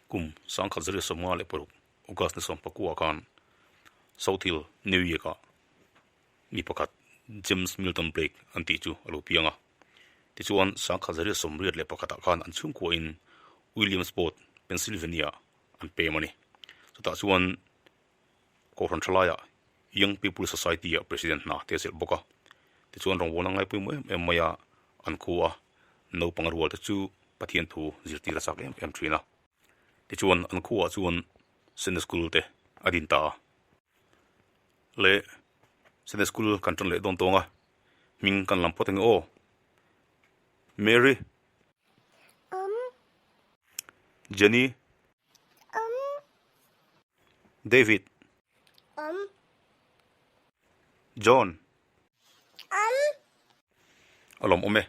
Kum 1956 August ni 19 khan South Hill, New York-ah mi pakhat James Milton Blake an tih chu a lo piang a. Tichuan, 1981-ah khan an chhungkuain Williamsport, Pennsylvania-ah an pem a ni. Chutah chuan Kohhran thalaiah Young People Society-ah President hna te a chelh bawk a. Tichuan rawngbawlna ngaipawimawh em em mai a an khu a, naupang rual te chu Pathian thu zirtir a chak em em thin a. Tichuan an khuaah chuan Sunday School te a din ta a. Le Sunday School kan tan leh dawn tawng a, hming kan lam phawt ange aw. Mary. Awm. Jenny. Awm. David. Awm. John. Awm. A lawm awm e.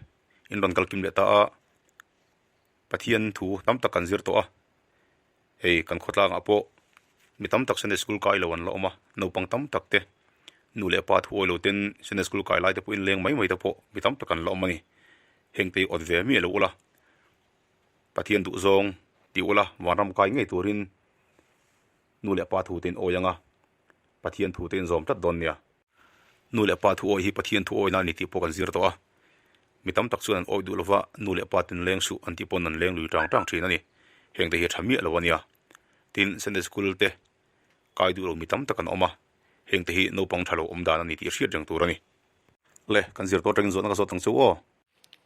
In rawn kal kim leh ta a. Pathian thu tam tak kan zir tawh a. Hei kan khawtlangah pawh mi tam tak Sunday school kai lo an la awm a. Naupang tam tak te nu leh pa thu awi lo ten Sunday school kai lai te pawhin leng mai mai te pawh mi tam tak an la awm a ni. Heng te hi awt ve miah lo ula. Pathian duh zawng ti ula vanram kai ngei turin nu leh pa thu te in awi ang a, Pathian thu te in zawm tlat dawn nia. Nu leh pa thu awi hi Pathian thu awina a ni tih pawh kan zir tawh a. Mi tam tak chuan an awi duh lova nu leh pa ten leng suh an tih pawn an leng lui tang tang thin a ni. Heng te hi a tha miah lo a nia. Tin, Sunday School te kai duh lo mi tam tak an awm a, heng te hi naupang tha lo awm dan a ni tih hriat reng tur a ni. Le, kan zir tawh atangin zawhna ka zawt ang che u aw.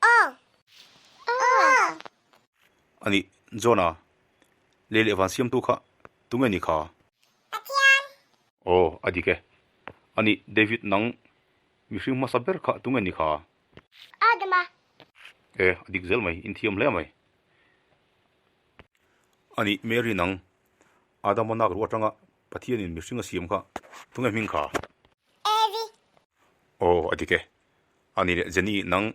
Aw! Aw! A nih, Jonah, lei leh van siamtu kha tunge ni kha? Pathian! Aw, a dik e. A nih, David, nang mihring hmasa ber kha tunge ni kha? Adama! E, a dik zel mai, inthiam hle mai. A nih, Mary, nang Adama nak ruh atanga Pathianin mihring a siam kha tunge hming kha? Evi! Aw, a dik e. A ni leh Jenny, nang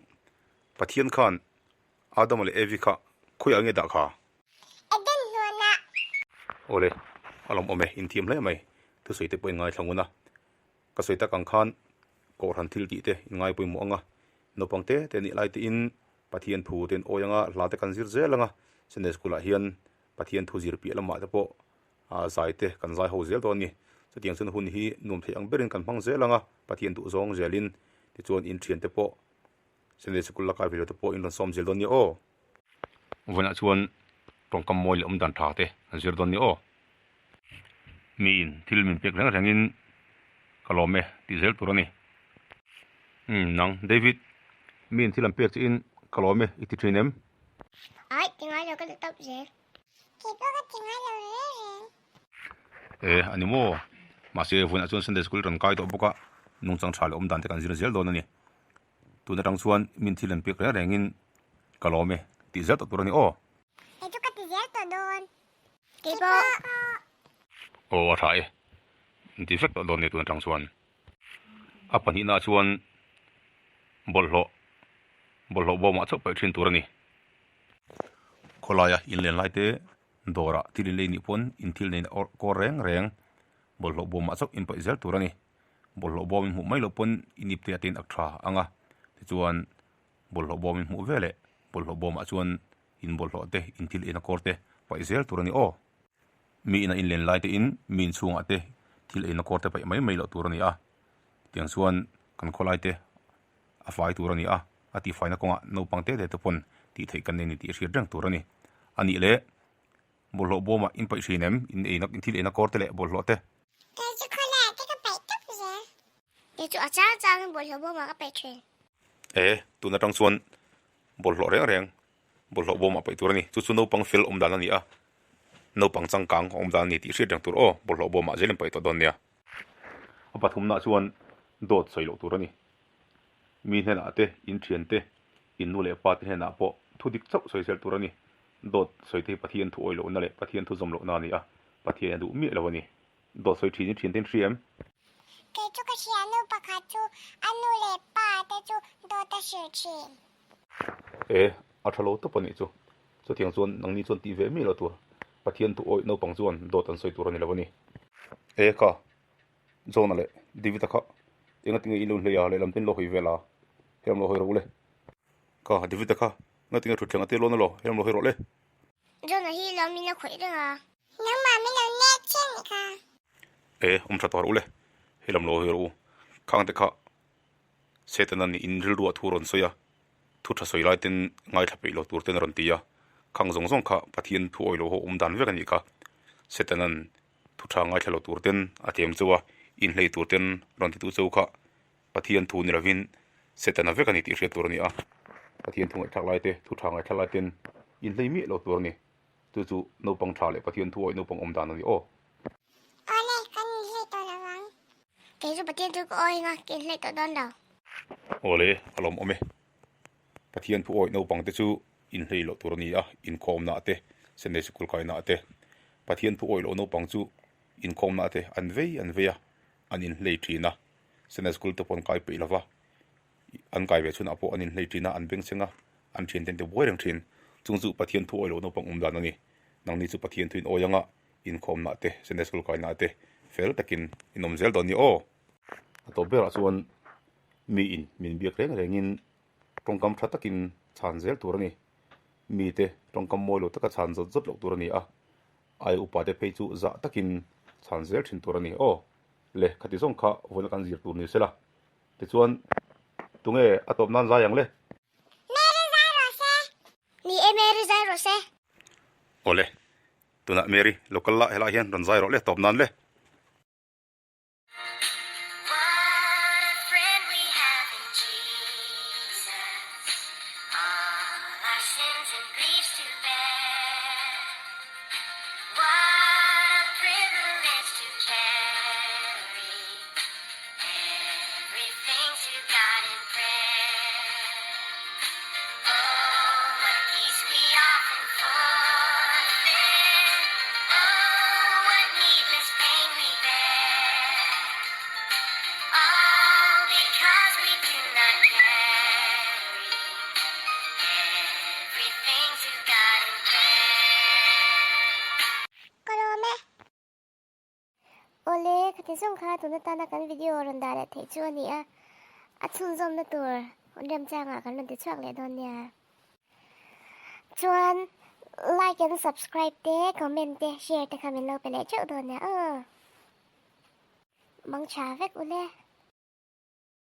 Pathian khan Adama leh Evi kha khawiah nge dah kha? Eden hnuanah. Awle, a lawmawm e, inthiam hle mai. Thusawi te pawh in ngaithla ngun a. Ka sawi tak ang khan Kohhran thil tih te in ngai pawimawh ang a. Naupang te te nih lai tein Pathian thu te in awi ang a, hla te kan zir zel ang a. Sunday School ah hian Pathian thu zir piah lamah te pawh zai te kan zai ho zel dawn a ni. Chutiang chuan hun hi nuam theih ang berin kan hmang zel ang a, Pathian duh zawng zelin tichuan in thian te pawh Sunday Sikul la kai ve lo te pawh in rawn sawm zel dawn nia aw. Vawiinah chuan tawngkam mawi leh awmdan tha te an zir dawn nia aw. Miin thil min pek reng rengin ka lawm e tih zel tur a ni. Umm nang David, miin thil an pek chiin ka lawm e i ti thin em? Aih, ti ngai lo ka ti tawp zel. Kei pawh ka ti ngai lo reng reng. E, a ni maw? Mahse, vawiinah chuan Sunday School rawn kai tawh bawk a, nungchang tha leh awm dan te kan zir zel dawn a ni. Tun atang chuan min thil an pek reng rengin ka lawm e tih zel tawh tur a ni aw. Kei chu ka ti zel tawh dawn. Kei pawh. Aw, a tha e. An ti vek tawh dawn nia tun atang chuan. A pahnihnaah chuan bawlhhlawh, bawlhhlawh bawmah chauh paih thin tur a ni. Khawlaia inlen lai te dawrah thil in lei nih pawn in thil neihna awrh kawr reng reng bawlhhlawh bawmah chauh in paih zel tur a ni. Bawlhhlawh bawm in hmuh mai loh pawn in ip te a tin ak tha ang a, tichuan bawlhhlawh bawm in hmuh ve leh bawlhhlawh bawmah chuan in bawlhhlawh te in thil eina kawr te paih zel tur a ni aw. Mi ina inlen lai te in mi inchhungah te thil eina kawr te paih mai mai loh tur a ni a, tiang chuan kan khawlai te a fai tur a ni a, a tihfaina kawngah naupang te te te pawn tih theih kan nei ni tih hriat reng tur a ni. A nih leh, bawlhhlawh bawmah in paih thin em? In eina, in thil eina kawr te leh bawlhhlawh te. Kei chu khawlaiah te ka paih tawp zel. Kei chu a chang changin bawlhhlawh bawmah ka paih thin. E, tun atang chuan bawlhhlawh reng reng bawlhhlawh bawmah paih tur a ni. Chu chu naupang fel awm dan a ni a, naupang changkang awm dan a ni tih hriat reng tur aw, bawlhhlawh bawmah zel in paih tawh dawn nia. A pathumnaah chuan dawt sawi loh tur a ni. Mi hnenah te, in thian te, in nu leh pa te hnenah pawh thu dik chauh sawi zel tur a ni. Dawt sawi te hi Pathian thu awi lohna leh Pathian thu zawm lohna a ni a, Pathian a duh miah lo a ni. Dawt sawi thin i thian te in hria em? Kei chu ka hria nu pakhat chu a nu leh pa te chu dawt a hrilh thin. E, a tha lo tawp a nih chu. Chutiang chuan nangni chuan tih ve miah lo tur. Pathian thu awih naupang chuan dawt an sawi tur a ni lo a ni. E ka, John-a leh David-a kha enga tinge in lo hlei a, lehlam te in lo hawi vel a, helam lo hawi rawh u le. Ka, David-a kha enga tinge thutthleng a tir lawn elaw, helam lo hawi rawh le. John-a hi lawmin a khawih reng a. Nangmah min lo nek chiah nih kha. E, awm tha tawh rawh u le. Hei lam lo hawi rawh u. Khang te kha Setana nih in rilru ah thu rawn sawi a, thu tha sawi lai ten ngaithla peih lo tur ten a rawn ti a. Khang zawng zawng kha Pathian thu awih lo ho awm dan vek a nih kha. Setana'n thu tha ngaithla lo tur ten a tlem chauh a, inhlei tur ten rawn ti tu chauh kha Pathian thu ni lovin Setana vek a ni tih hriat tur a ni a. Pathian thu ngaihthlak lai te, thu tha ngaihthlak lai ten inhlei miah lo tur a ni. Chu chu naupang tha leh Pathian thu awih naupang awm dan a ni aw. Awle, kan inhlei tawh lo ang. Kei chu Pathian thu ka awih anga ka inhlei tawh dawn lo. Awle, a lawm awm e. Pathian thu awih naupang te chu inhlei loh tur a ni a, inkhawmnaah te, Sunday Sikul kainaah te. Pathian thu awih loh naupang chu inkhawmnaah te an vei an vei a, an inhlei thin a. Sunday School te pawh an kai peih lo va, an kai ve chhunah pawh an inhlei thin a, an bengchheng a, an thiante an ti buai reng thin. Chung chu Pathian thu awih loh naupang awm dan a ni. Nangni chu Pathian thu in awi anga inkhawmnaah te, Sunday School kainaah te fel takin in awm zel dawn ni aw. A tawp berah chuan miin min biak reng rengin tawngkam tha takin chhan zel tur a ni. Mite tawngkam mawi lo taka chhan zawt zawt loh tur a ni a, aia upate phei chu zah takin chhan zel thin tur a ni aw. Le, khati zawng kha vawiin kan zir tur ni sela. Tichuan, tunge a tawp nan zai ang le? Mary zai rawh se. Ni e, Mary zai rawh se. Awle, tunah Mary lo kal la, helaiah hian rawn zai rawh le, tawp nan le. Ka lawm e. Awle, khati zawng kha tun atana kan video rawn dah leh theih chu a ni a, a chhunzawmna tur hun remchangah kan rawn ti chhuak leh dawn nia. Chuan like and subscribe te, comment te, share te kha min lo pe leh teuh dawn nia aw. Mangtha vek ule.